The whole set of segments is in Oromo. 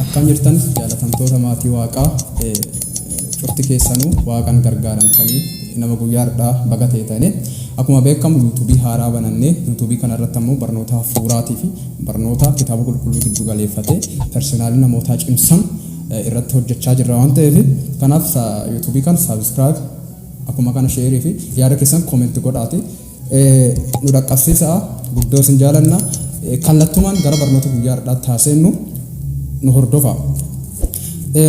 Akkam jirtan jaalatamtoota maatii Waaqaa, cufti keessanuu Waaqan gargaaramtanii nama guyyaa hardhaa baga teetane. Akkuma beekamu yuutuubii haaraa banannee, yuutuubii kana irratti ammoo barnoota hafuuraatii fi barnoota kitaaba qulqulluu giddu galeeffatee personaalii namootaa cimsan irratti hojjechaa jirra waan ta'eef, kanaaf yuutuubii kana subscribe, akkuma kana sheerii fi yaada keessan comment godhaati nu dhaqqabsiisaa. Guddoo isin jaalanna. Kallattumaan gara barnoota guyyaa har'aatti haaseennu, nu hordofa.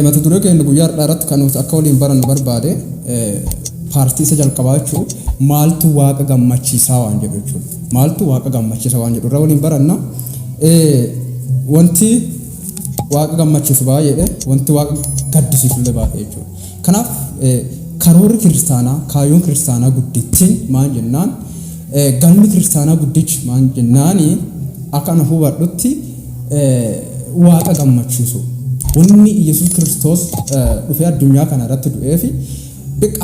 Mata duree keenya guyyaa har'aa irratti kan nuti akka waliin barannu barbaade paartii isa jalqabaa jechuun maaltu Waaqa gammachiisaa waan jedhu jechuudha. Maaltu Waaqa gammachiisa waan jedhu irra waliin baranna. Wanti Waaqa gammachiisu baay'eedha. Wanti Waaqa gaddisiisu illee baay'ee jechuudha. Kanaaf karoorri kiristaanaa, kaayyoon kiristaanaa guddittiin maal jennaan, galmi kiristaanaa guddichi maal jennaani, akka ana hubadhutti Waaqa gammachiisu. Wanni Yesuus Kiristoos dhufee addunyaa kana irratti du'eefi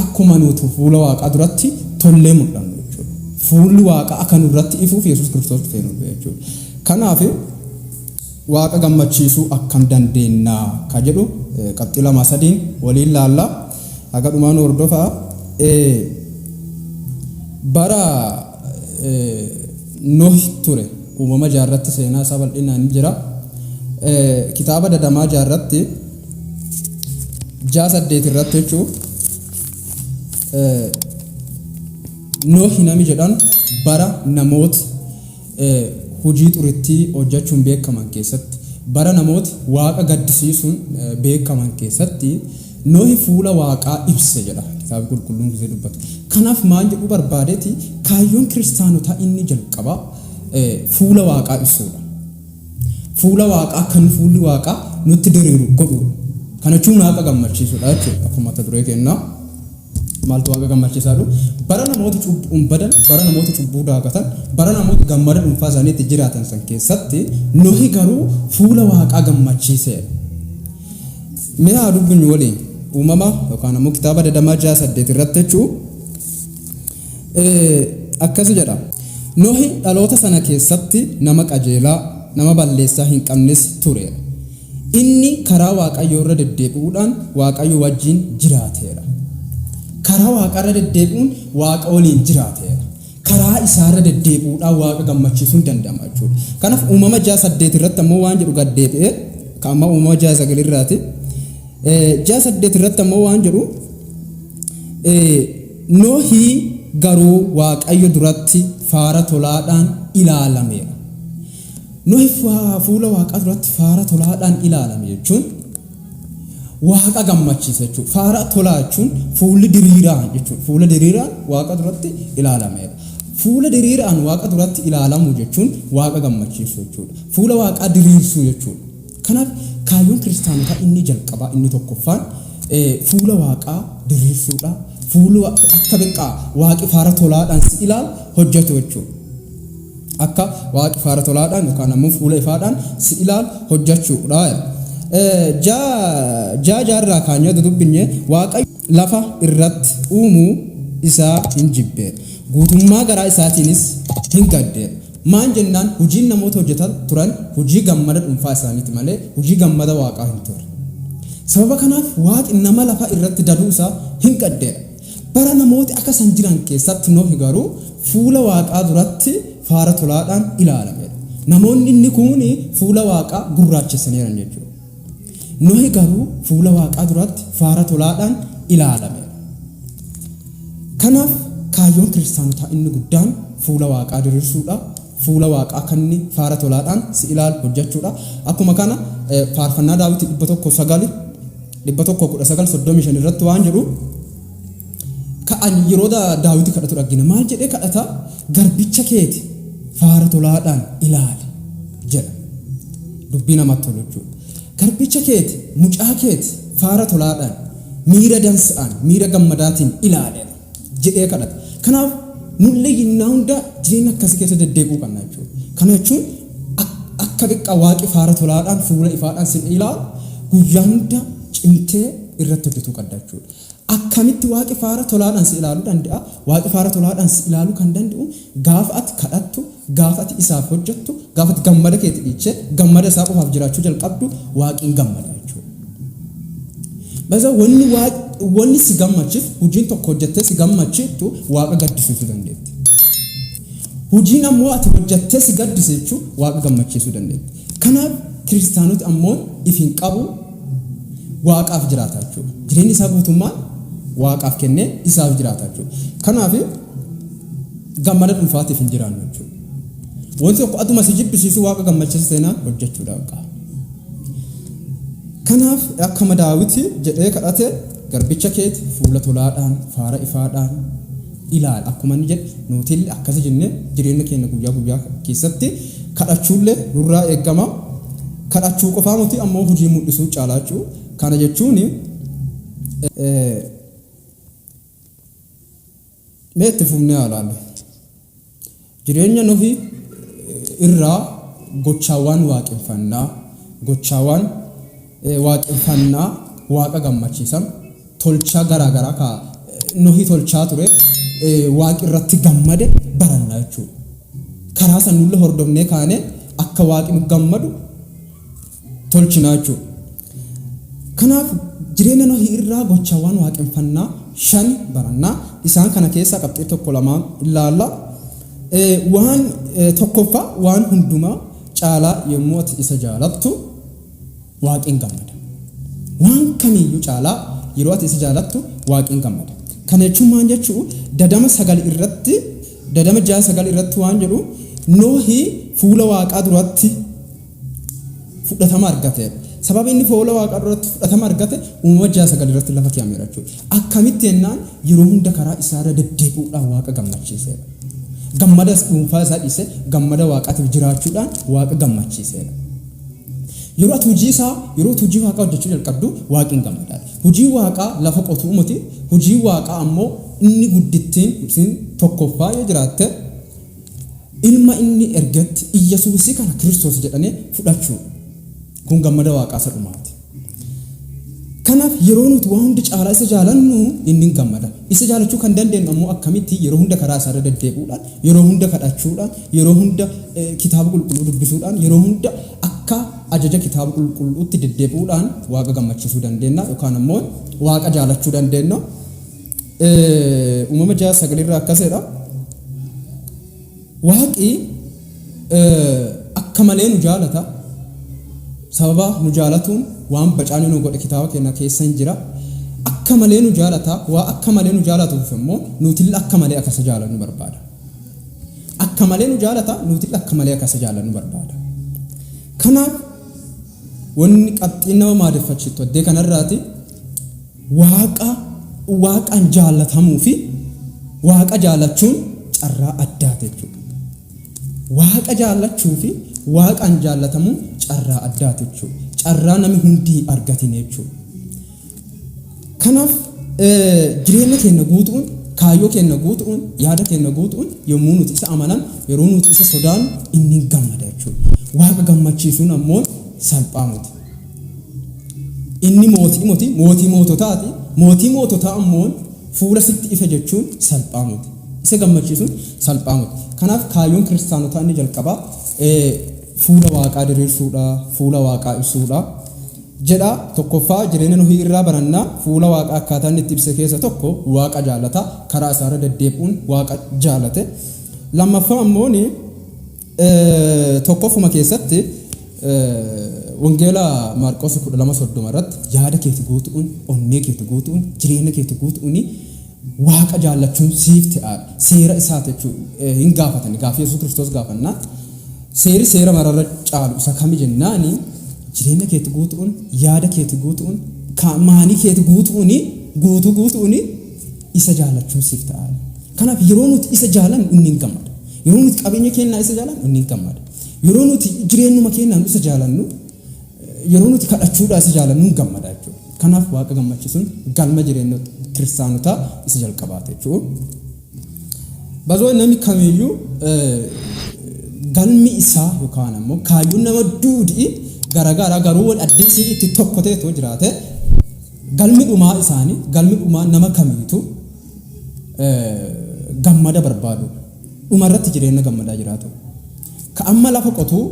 akkuma nuti fuula Waaqaa duratti tollee mul'annu jechuudha. Fuulli Waaqaa akka nurratti ifuuf Yesuus Kiristoos dhufee nu du'e jechuudha. Kanaaf Waaqa gammachiisuu akkam dandeenna ka jedhu qabxii lama sadiin waliin laalla. Haga dhumaa nu hordofaa. Bara Nohi ture uumama jaarratti seenaa isaa bal'inaan ni jira. Kitaaba dadamaa jaarratti 6:8 irratti jechuun Nohi nami jedhan bara namoota hujii xurittii hojjachuun beekaman keessatti, bara namooti Waaqa gaddisiisuun beekaman keessatti, Nohi fuula Waaqaa ibse jedha Kitaabi Qulqulluun gisee dubbatu. Kanaaf maal jedhuu barbaadeeti, kaayyoon kiristaanotaa inni jalqabaa fuula Waaqaa ibsuudha. Fuula Waaqaa akka inni fuulli Waaqaa nutti diriiru godhuudha. Kana jechuun Waaqa gammachiisuudha jechuudha akkuma mata duree kennaa. Maaltu Waaqa gammachiisaa jiru? Bara namooti cubbuun badan, bara namooti cubbuu daakatan, bara namooti gammada dhuunfaa isaanii itti jiraatan san keessatti Nohi garuu fuula Waaqaa gammachiiseera. Mee haa dubbinyu waliin, uumama yookaan ammoo kitaaba dadamaa 6:8 irratti jechuu akkasi jedha. Nohi dhaloota sana keessatti nama qajeelaa, nama balleessaa hin qabnes tureera. Inni karaa Waaqayyoo irra deddeebi'uudhaan Waaqayyo wajjin jiraateera. Karaa Waaqaa irra deddeebi'uun Waaqa waliin jiraateera. Karaa isaa irra deddeebi'uudhaan Waaqa gammachiisuun danda'ama jechuudha. Kanaaf uumama 6:8 irratti ammoo waan jedhu gad deebi'ee, kan amma uumama 6:9 irraati. 6:8 irratti ammoo waan jedhu, Nohi garuu Waaqayyo duratti faara tolaadhaan ilaalameera. Nohi fuula Waaqaa duratti faara tolaadhaan ilaalame jechuun Waaqa gammachiisa jechuudha. Faara tolaa jechuun fuulli diriiraa jechuudha. Fuula diriiraan Waaqa duratti ilaalameera. Fuula diriiraan Waaqa duratti ilaalamuu jechuun Waaqa gammachiisuu jechuudha. Fuula Waaqaa diriirsuu jechuudha. Kanaaf kaayyoon kiristaanotaa inni jalqabaa inni tokkoffaan fuula Waaqaa diriirsuudha. Fuula akka beqaa Waaqi faara tolaadhaan si ilaalu hojjetu jechuudha. Akka Waaqi faara tolaadhaan yookaan ammoo fuula ifaadhaan si ilaalu hojjechuudha. Jaa jaarraa kaanyee dudubbinye, Waaqayyo lafa irratti uumuu isaa hin jibbe. Guutummaa garaa isaatiinis hin gadde. Maan jennaan hojiin namoota hojjetan turan hojii gammada dhuunfaa isaaniiti malee hojii gammada Waaqaa hin turre. Sababa kanaaf Waaqi nama lafa irratti daduu isaa hin gaddeedha. Bara namooti akka san jiran keessatti Nohi garuu fuula Waaqaa duratti faara tolaadhaan ilaalameera. Namoonni inni kuuni fuula Waaqaa gurraachessaniiran jechuudha. Nohi garuu fuula Waaqaa duratti faara tolaadhaan ilaalameera. Kanaaf kaayyoon kiristaanotaa inni guddaan fuula Waaqaa diriirsuudha. Fuula Waaqaa kan inni faara tolaadhaan si ilaalu hojjechuudha. Akkuma kana faarfannaa Daawitii 109 119:35 irratti waan jedhu ka'an yeroo Daawiti kadhatu dhaggina. Maal jedhee kadhata? Garbicha keeti faara tolaadhaan ilaali jedha. Dubbii namatti tolu jechuudha. Garbicha keeti, mucaa keeti faara tolaadhaan, miira dansa'aan, miira gammadaatiin ilaaleera jedhee kadhata. Kanaaf nullee yinnaa hunda jireenya akkasii keessa deddeebi'uu qabna jechuudha. Kana jechuun akka xiqqaa Waaqi faara tolaadhaan fuula ifaadhaan sin ilaalu guyyaa hunda cimtee irratti hojjetuu qabda jechuudha. Akkamitti waaqi faara tolaadhaan si ilaaluu danda'a? Waaqi faara tolaadhaan si ilaaluu kan danda'u gaafa ati kadhattu, gaafa ati isaaf hojjettu, gaafa ati gammada keetti dhiichee gammada isaa qofaaf jiraachuu jalqabdu waaqiin gammada jechuudha. Baza wanni wanni si gammachiif hojiin tokko hojjettee si gammachiiftu waaqa gaddisiisuu dandeetti. Hojiin ammoo ati hojjettee si gaddisiisu waaqa gammachiisuu dandeetti. Kanaaf kiristaanoti ammoo if hin qabu waaqaaf jiraata jechuudha. Jireenyi isaa guutummaan waaqaaf kennee isaaf jiraata jechuudha. Kanaaf gammada dhuunfaatiif hin jiraannu jechuudha. Wanti tokko atuma si jibbisiisu waaqa gammachiisa seenaa hojjechuudha qaba. Kanaaf akkuma Daawiti jedhee kadhate garbicha keeti fuula tolaadhaan faara ifaadhaan ilaala akkuma inni jedhe nutillee akkasi jennee jireenya keenya guyyaa guyyaa keessatti kadhachuullee nurraa eegama. Kadhachuu qofaa miti ammoo hojii mul'isuu caalaa jechuudha. Kana jechuun mee itti fufnee haa ilaallu. Jireenya Nohi irraa gochaawwan waaqeffannaa, gochaawwan waaqeffannaa waaqa gammachiisan tolchaa garaa garaa ka Nohi tolchaa ture waaqi irratti gammade baranna jechuudha. Karaa san nullee hordofnee kaanee akka waaqi nu gammadu tolchinaa jechuudha. Kanaaf jireenya Nohi irraa gochaawwan waaqeffannaa shan barannaa. Isaan kana keessaa qabxii tokko lamaan ilaalla. Waan tokkoffaa waan hundumaa caalaa yommuu ati isa jaalattu waaqiin gammada. Waan kamiiyyuu caalaa yeroo ati isa jaalattu waaqiin gammada. Kana jechuun maal jechuu dadama 9 irratti dadama 6 9 irratti waan jedhu Nohi fuula waaqaa duratti fudhatama argate. Sababa inni fuula waaqaa duratti fudhatama argate uumama 6 9 irratti lafa kaa'ameera jechuudha. Akkamitti jennaan yeroo hunda karaa isaarra deddeebi'uudhaan waaqa gammachiiseera. Gammada dhuunfaa isaa dhiisee gammada waaqaatiif jiraachuudhaan waaqa gammachiiseera. Yeroo ati hojii isaa yeroo ati hojii waaqaa hojjechuu jalqabdu waaqni gammadaadha. Hojii waaqaa lafa qotuu miti hojii waaqaa ammoo inni guddittiin isin tokkoffaa yoo jiraatte ilma inni ergatti Iyyasuusii kana Kiristoos jedhanii fudhachuudha. Kun gammada waaqaa isa dhumaati. Kanaaf yeroo nuti waan hundi caalaa isa jaalannu inni hin gammada. Isa jaalachuu kan dandeenyu ammoo akkamitti yeroo hunda karaa isaarra deddeebi'uudhaan, yeroo hunda kadhachuudhaan, yeroo hunda kitaaba qulqulluu dubbisuudhaan, yeroo hunda akka ajaja kitaaba qulqulluutti deddeebi'uudhaan waaqa gammachiisuu dandeenya yookaan ammoo waaqa jaalachuu dandeenya. Uumama 6 9 irraa akkasidha. Waaqi akka malee nu jaalata. Sababa nu jaalatuun waan bacaanii nu godhe kitaaba keenya keessa hin jira. Akka malee nu jaalata. Waa akka malee nu jaalatuuf immoo nutillee akka malee akka isa jaalannu barbaada. Akka malee nu jaalata nutillee akka malee akka isa jaalannu barbaada. Kanaaf wanni qabxiin nama maadeffachiiftu addee kanarraati waaqa waaqaan jaalatamuu fi waaqa jaalachuun carraa addaati jechuudha. Waaqa jaallachuu fi waaqaan jaallatamuun carraa addaati jechuudha. Carraa namni hundi hin argatin jechuudha. Kanaaf jireenya keenya guutuun, kaayyoo keenya guutuun, yaada keenya guutuun yommuu nuti isa amanan, yeroo nuti isa sodaannu inni hin gammada jechuudha. Waaqa gammachiisuun ammoo salphaa miti. Inni mootii moti, mootii moototaati. Mootii moototaa ammoo fuula sitti ife jechuun salphaa miti. Isa gammachiisuun salphaa miti. Kanaaf kaayyoon kiristaanotaa inni jalqabaa fuula waaqaa diriirsuudha, fuula waaqaa ibsuudha. Jedha tokkoffaa jireenya Nohii irraa barannaa fuula waaqaa akkaataa inni itti ibse keessa tokko waaqa jaalata karaa isaarra deddeebi'uun waaqa jaalate. Lammaffaa ammoo tokkoffuma keessatti wangeela Maarqos 12:30 irratti yaada keeti guutuun, onnee keeti guutuun, jireenya keeti guutuun waaqa jaallachuun siif ta'aadha. Seera isaa jechuudha hin gaafatani gaaffii Yesuus Kiristoos gaafannaa. Seerri seera mararra caalu isa kami jennaani jireenya keeti guutuun, yaada keeti guutuun, maanii keeti guutuun, guutuu guutuun isa jaallachuun siif ta'aadha. Kanaaf yeroo nuti isa jaalannu inni hin gammada. Yeroo nuti qabeenya keenyaa isa jaalannu inni hin gammada. Yeroo nuti jireenyuma keenyaan isa jaalannu yeroo nuti kadhachuudhaa isa jaalannu hin gammada jechuudha. Kanaaf waaqa gammachiisuun galma jireenya kiristaanotaa isa jalqabaate jechuudha. Bazoo namni kamiyyuu galmi isaa yookaan ammoo kaayyoon nama duudii garaagaraa garuu wal addee isii itti tokko ta'e jiraate Galmi dhumaa isaanii, galmi dhumaa nama kamiitu gammada barbaadu. Dhumarratti jireenya gammadaa jiraatu. Ka amma lafa qotuu,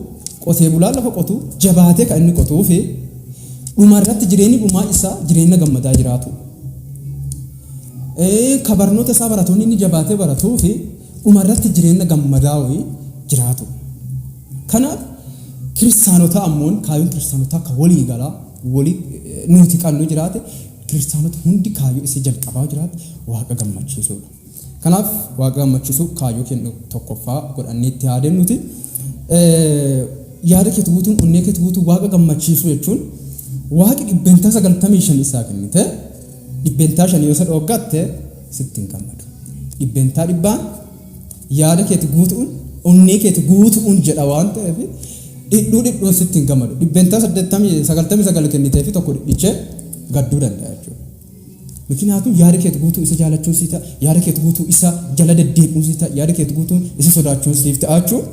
qotee bulaan lafa qotu jabaatee kan inni qotuu fi dhumarratti jireenyi dhumaa isaa jireenya gammadaa jiraatu. Ka barnoota isaa baratoonni inni jabaatee baratuu fi dhumarratti jireenya gammadaa wayii jiraatu. Kanaaf kiristaanota ammoo kaayyoon kiristaanotaa akka walii galaa walii nuti qabnu jiraate, kiristaanota hundi kaayyoo isii jalqabaa jiraate Waaqa gammachiisuudha. Kanaaf Waaqa gammachiisuu kaayyoo keenya tokkoffaa godhannee itti yaadeen nuti yaada keetu guutuun, onnee keetu guutuun Waaqa gammachiisuu jechuun, Waaqi 95% isaa kennite, 5% yoo isa dhooggatte sitti hin gammadu. 100%n yaada keeti guutuun, onnee keeti guutuun jedha waan ta'eef, dhidhuu dhidhuun sitti hin gammadu. 80% 99 kennitee fi tokko dhidhichee gadduu danda'a jechuudha. Mikinaatu yaada keeti guutuu isa jaalachuun sii ta'a, yaada keeti guutuu isa jala deddeebi'uun sii ta'a, yaada keeti guutuun isa sodaachuun siif ta'a jechuudha.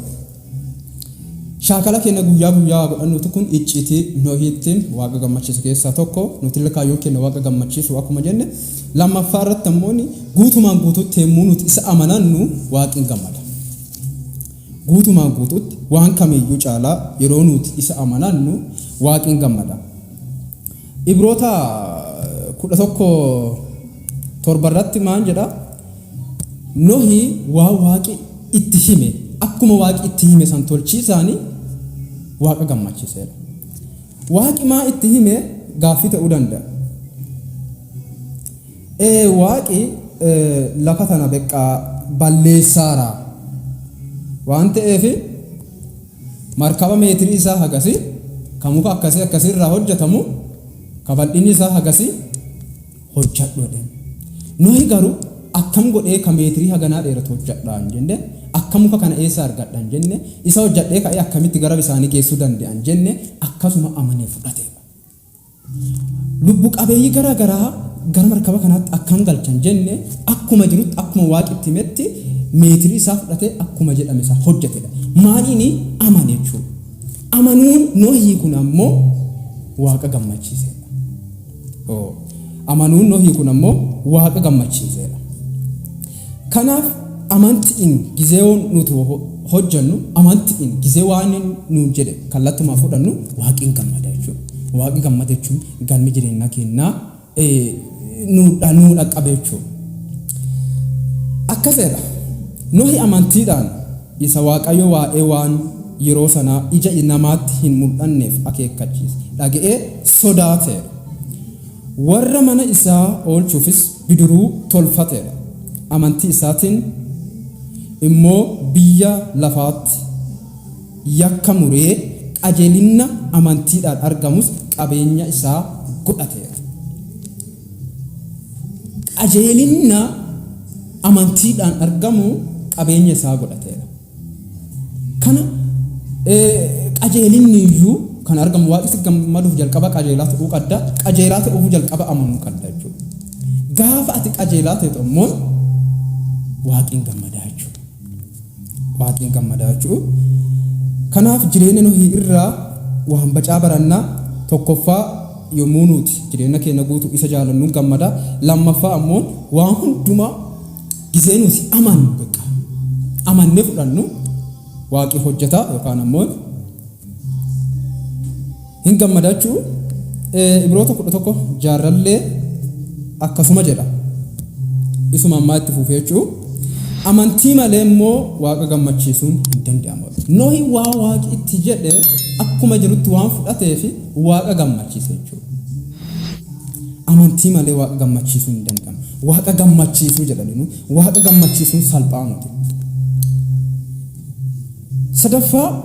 Shaakala keenya guyyaa guyyaa godhannutu kun icciitii Nohiittiin Waaqa gammachiisu keessaa tokko. Nuti illee kaayyoon keenya Waaqa gammachiisu akkuma jenne. Lammaffaa irratti ammoo guutumaan guutuutti yommuu nuti isa amanannu Waaqni gammada. Guutumaan guutuutti waan kamiiyyuu caalaa yeroo nuti isa amanannu Waaqni gammada. Ibroota 11:7 irratti maal jedha? Nohi waan Waaqi itti hime, akkuma Waaqi itti hime san tolchiisaanii Waaqa gammachiiseera. Waaqi maa itti hime gaaffii ta'uu danda'a. Waaqi lafa tana beqqaa balleessaara waan ta'eef, markaba meetirii isaa hagasii, ka muka akkasii akkasii irraa hojjetamu, ka bal'inni isaa hagasii hojjadhu jedheen. Nohi garuu akkam godhee ka meetirii haganaa dheeratu hojjadha hin jenne, akka muka kana eessa argadha hin jenne, isa hojjadhee ka'ee akkamitti gara bisaanii geessuu danda'a hin jenne, akkasuma amanee fudhateedha. Lubbu qabeeyyii gara garaa gara markaba kanaatti akkam galchan jenne, akkuma jirutti, akkuma Waaqi itti himetti meetirii isaa fudhatee akkuma jedhame isaa hojjetedha. Maaliini amane jechuudha. Amanuun Nohii kun ammoo Waaqa gammachiisedha. Amanuun Nohii kun ammoo Waaqa gammachiiseera. Kanaaf amantiin gizee nuti hojjennu, amantiin gizee waan nuun jedhe kallattumaa fudhannu, Waaqni gammada jechuudha. Waaqni gammada jechuun galmi jireenya keenyaa nuu dhaqqabe jechuudha. Akkaseedha. Nohi amantiidhaan isa Waaqayyo waa'ee waan yeroo sanaa ija namaatti hin mul'anneef akeekkachiise dhaga'ee sodaateera. Warra mana isaa oolchuufis bidiruu tolfateera. Amantii isaatiin immoo biyya lafaatti yakka muree, qajeelinna amantiidhaan argamus qabeenya isaa godhateera. Qajeelinna amantiidhaan argamu qabeenya isaa godhateera. Kana qajeelinni iyyuu kan argamu, Waaqni si gammaduuf jalqaba qajeelaa ta'uu qabda. Qajeelaa ta'uuf jalqaba amanuu qabda jechuudha. Gaafa ati qajeelaa ta'e immoo Waaqni gammadaa jechuudha. Waaqni gammadaa jechuudha. Kanaaf jireenya Nohii irraa waan bacaa barannaa. Tokkoffaa, yommuu nuti jireenya keenya guutuu isa jaalannu gammada. Lammaffaa ammoo waan hundumaa gizee nuti amannu, beqa amannee fudhannu, Waaqi hojjeta yookaan ammoo hin gammada jechuudha. Ibroota 11:6rrallee akkasuma jedha. Isuma ammaa itti fufee jechuudha. Amantii malee immoo Waaqa gammachiisuun hin danda'amu. Nohi waa Waaqi itti jedhe akkuma jirutti waan fudhateef Waaqa gammachiise jechuudha. Amantii malee Waaqa gammachiisuun hin danda'amu. Waaqa gammachiisuu jedhaniinu Waaqa gammachiisuun salphaa miti. Sadaffaa.